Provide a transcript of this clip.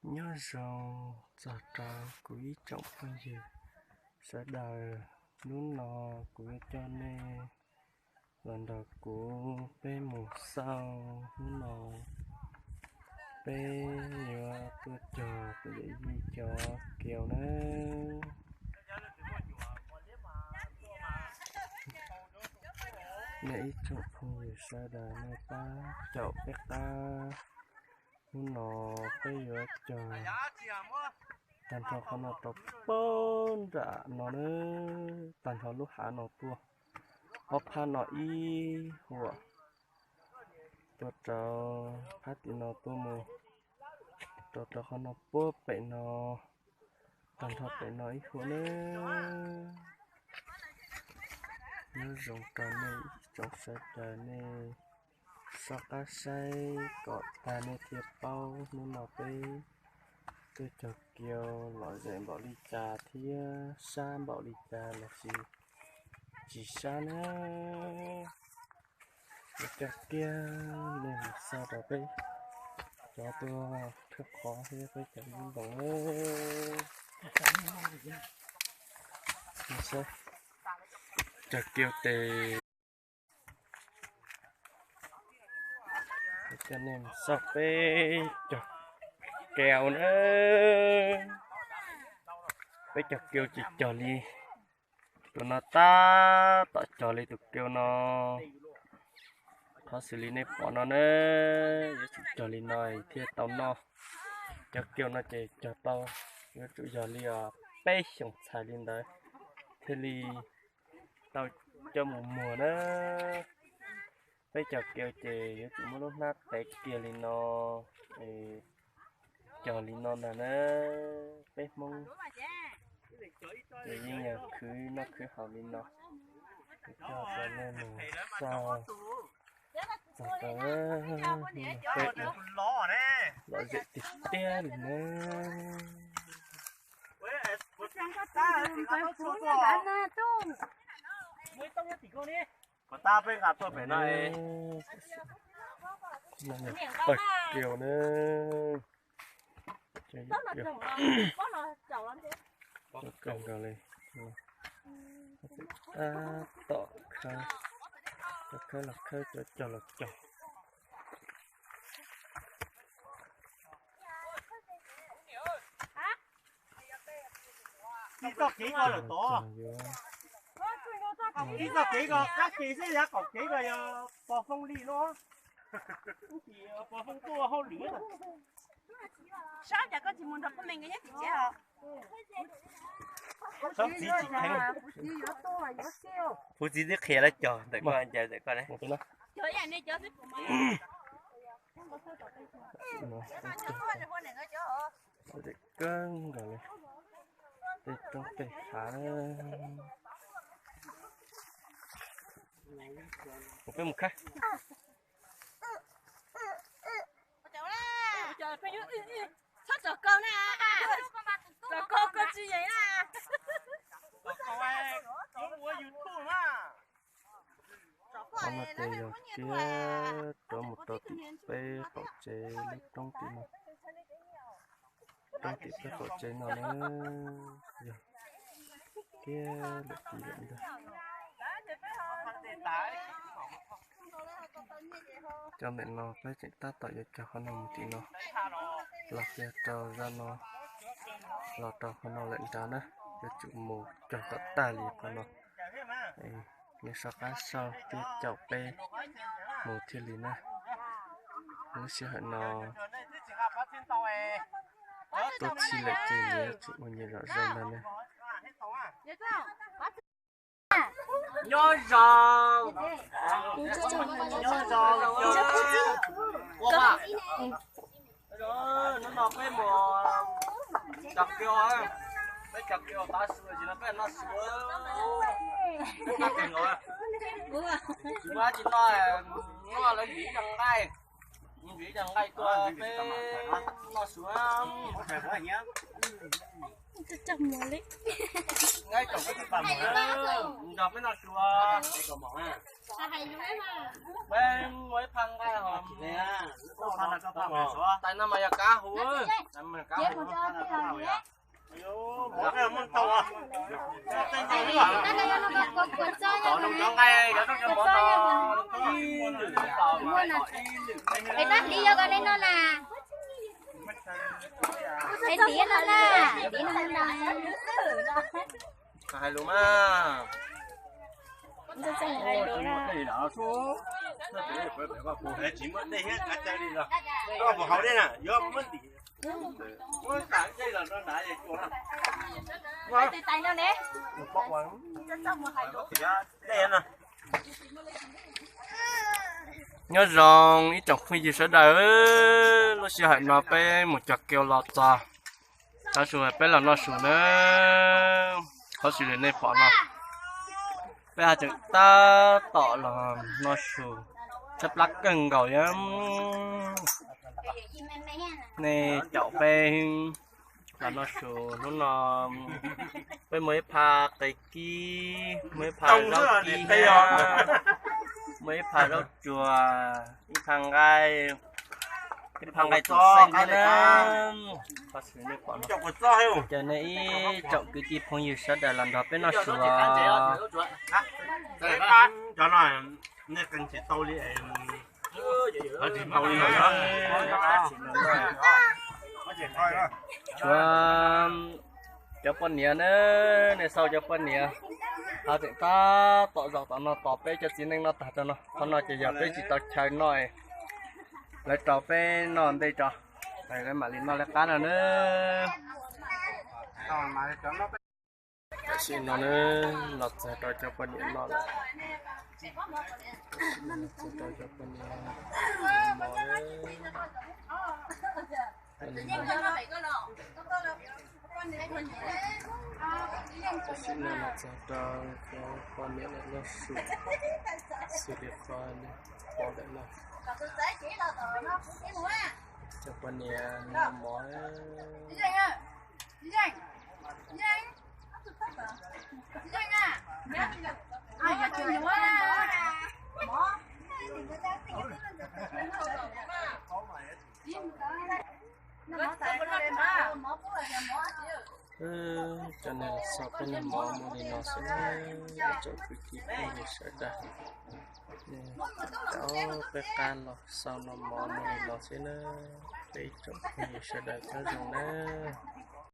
Nyob zoo txog rau kuv ib tsoom phooj ywg sawv daws, hnub no kuv yuav coj nej los nrog kuv peb mus xauj. Hnub no peb yuav tuaj cog kuv yawm yij cov kiaus nawb. Nej ib tsoom phooj ywg sawv daws nej pab caum peb qab. Hnub no peb yuav cog tag nrho qhov no rau pem nram no na, tag nrho lub hav no tuaj, ob phab no ib huam, tuaj rau phab tim no tuaj mus rau rau qhov no puag pem no, tag nrho pem no ib huam na. Nyob zoo rau nej ib tsoom sawv daws, nej soj qab saib kom tag nej thiaj paub hnub no peb tuaj cog kiaus lom zem npaum li cas thiab sab npaum li cas lossis tsis sab na. Yuav coj kiag nej mus xauj rau peb cov tuaj khawb qhov thiab peb cov lub ntoos na. Saib, cog kiaus tes, coj nej mus xauj peb cog kiaus na. Peb cog kiaus tsis cog li tus no, tab tom cog li tus kiaus no. Qhov xws li nej pom no na, yuav tsum cog li no thiaj tau noj. Cov kiaus no ces cog tau, yuav tsum yog li os peb xyoos txhais li ntawd thiaj li tau coj mus muag na. Peb cog kiaus ces yuav tsum muab lub hnab tev kiag li no, es cog li no ntag na. Peb Hmoob ces yeej yog khwv noj khwv haus li no. Coj nej mus xauj txog rau peb, lom zem tiag tiag li na. Pawg kiaus na, cov kiaus kawg nkaus li. Tab tom khawb, cov khawb los khawb, cov cog los cog. Ib txoj kev ko lawm tod. Ib txoj kev ko qab kev xwb, yav qaum kev ko yog pos foob li no. Pos foob tuaj hauj lwm. Sab cas koj tsis mus nrog Phub Mees nkawd nyob tim tsev os? Sab txiv tsis kheev. Phub txiv twb qhia lawv cog ntawm koj, ncaws ntawm koj ne. Kawg nkaus li tej roob tej hav. Peb mus khawb. Qhov no ces yog kiag rov mus rau tim peb qaum tsev lub roob tim no. Roob tim peb qaum tsev no na, yog kiag lawm tim lawm ntag. Cov ntawm no peb tseem tab tom yuav cog qhov no mus tim no, los kiag rau zaj no, los rau qhov no lawm nrad na, yuav tsum mus cog kom tag li qhov no. Nej soj qab saib thiab caum peb mus thiaj li na. Lub sij hawm no tuaj txhij lawm ces nws yuav tsum ua nyias zom zaws ntag na. Nyob zoo, nyob zoo, hnub no peb mus cog kiaus, peb cog kiaus tav su tsis no peb noj su, peb noj kiaus nkaus, tsis muaj dab tsi noj, noj lawv ntim ib co nqaij, ntim ib co nqaij tuaj peb noj su. Nqaij tsoom peb tsis pam mus, nrog peb noj su. Peb muaj ib phaj nqaij hos, tais no mas yog kab huv. Cov nqaij cov mov no ib lwm, tab li yog koj li no na. Es ntiav no na, ntiav no na. Hais lus mas. Tsis muaj dej thiab kav tsawj li los, koj mus haus dej na, yuav muab ntim, muab tas dej los rau nrad. Nyob zoo ib tsoom phooj ywg sawv daws, lub sij hawm no peb mus cog kev los txog, tav su peb los noj su na. Qhov xws li nej pom no, peb haj tseem tab tom los noj su, tshaib plab kawg nkaus li. Nej caum peb los noj su hnub no, peb muaj ib phaj qe kib, muaj ib phaj zaub kib, muaj ib phaj zaub tsuag, ib phaj nqaij, ib phaj nqaij tus xeeb thiab na. Qhov xws li nej pom no, caw nej ib tsoom kwv tij phooj ywg sawv daws los nrog peb noj su os. Cov no nej qee tsis tau li, tsis tau li. Tshuav cov poj niam na, nej xauj cov poj niam, haj tseem tab tom zaum tom no tos peb cov txiv neej noj tag rau no. Qhov no ces yog peb tsis tau chaw noj, lawv rau peb noj ntej tso, lawv mam li noj lawv qab no na. Tam sim no na, los txog rau cov poj niam noj lawm. Los txog rau cov poj niam mov, tam sim no los txog rau cov poj niam lawv noj su, xws li qhov nej pom ntawm no, cov poj niam noj mov. Cov neeg los xauj peb noj mov muaj li no xwb na, ib tsoom kwv tij phooj ywg sawv daws. Cov peb qab los xauj noj mov muaj li no xwb na, peb ib tsoom phooj ywg sawv daws nyob zoo na.